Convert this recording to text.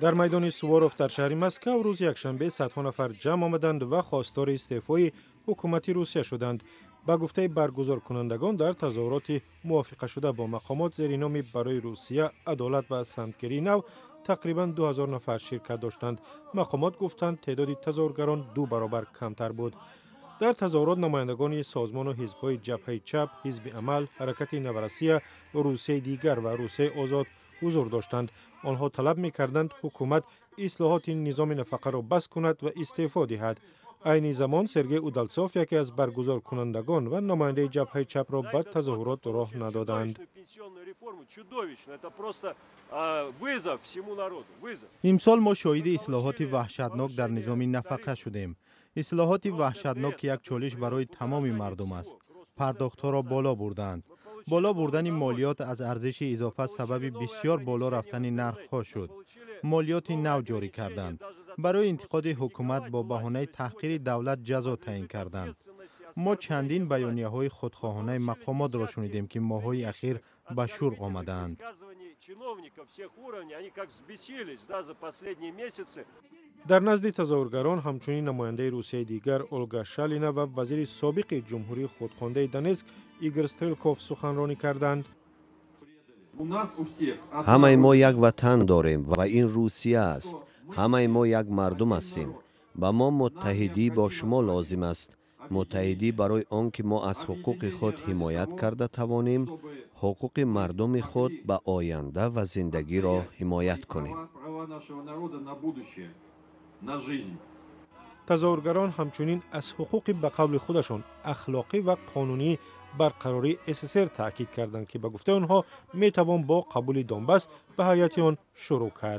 Дар майдони Суворов дар шаҳри Москав рӯзи якшанбе садҳо нафар ҷамъ омаданд ва хостори истеъфои ҳукумати Русия шуданд. Ба гуфтаи баргузоркунандагон, дар тазоҳуроти мувофиқашуда бо мақомот зери номи «Барои Русия адолат ва самтгирии нав» тақрибан 2000 нафар ширкат доштанд. Мақомот гуфтанд, теъдоди тазоҳургарон ду баробар камтар буд. Дар тазоҳурот намояндагони созмону ҳизбҳои Ҷабҳаи чап, Ҳизби Амал, ҳаракати Новороссия, Русияи дигар ва Русияи озод ҳузур доштанд. Онҳо талаб мекарданд, ҳукумат ислоҳоти низоми нафақаро бас кунад ва истеъфо диҳад. Айни замон Сергей Удалцов, яке аз баргузоркунандагон ва намояндаи Ҷабҳаи чапро, ба тазоҳурот роҳ надоданд. Имсол мо шоҳиди ислоҳоти ваҳшатнок дар низоми нафақа шудем, ислоҳоти ваҳшатнок, ки як чолиш барои тамоми мардум аст. Пардохтҳоро боло бурдаанд. Боло бурдани молиёт аз арзиши изофа сабаби бисёр боло рафтани нархҳо шуд. Молиёти нав ҷорӣ карданд. Барои интиқоди ҳукумат бо баҳонаи таҳқири давлат ҷазо таъин карданд. Мо чандин баёнияҳои худхоҳонаи мақомотро шунидем, ки моҳҳои ахир ба шур омадаанд. Дар назди тазоҳургарон ҳамчунин намояндаи Русияи дигар Олга Шалина ва вазири собиқи ҷумҳурии худхондаи Донецк Игор Стрелков суханронӣ карданд. Ҳамаи мо як ватан дорем ва ин Русия аст. Ҳамаи мо як мардум ҳастем. Ба мо муттаҳидӣ бо шумо лозим аст, муттаҳидӣ барои он ки мо аз ҳуқуқи худ ҳимоят карда тавонем, ҳуқуқи мардуми худ ба оянда ва зиндагиро ҳимоят кунем. Тазоҳургарон ҳамчунин аз ҳуқуқи, ба қавли худашон, ахлоқӣ ва қонунии барқарории СССР таъкид карданд, ки ба гуфтаи онҳо метавон бо қабули Донбасс ба ҳайати он шурӯъ кард.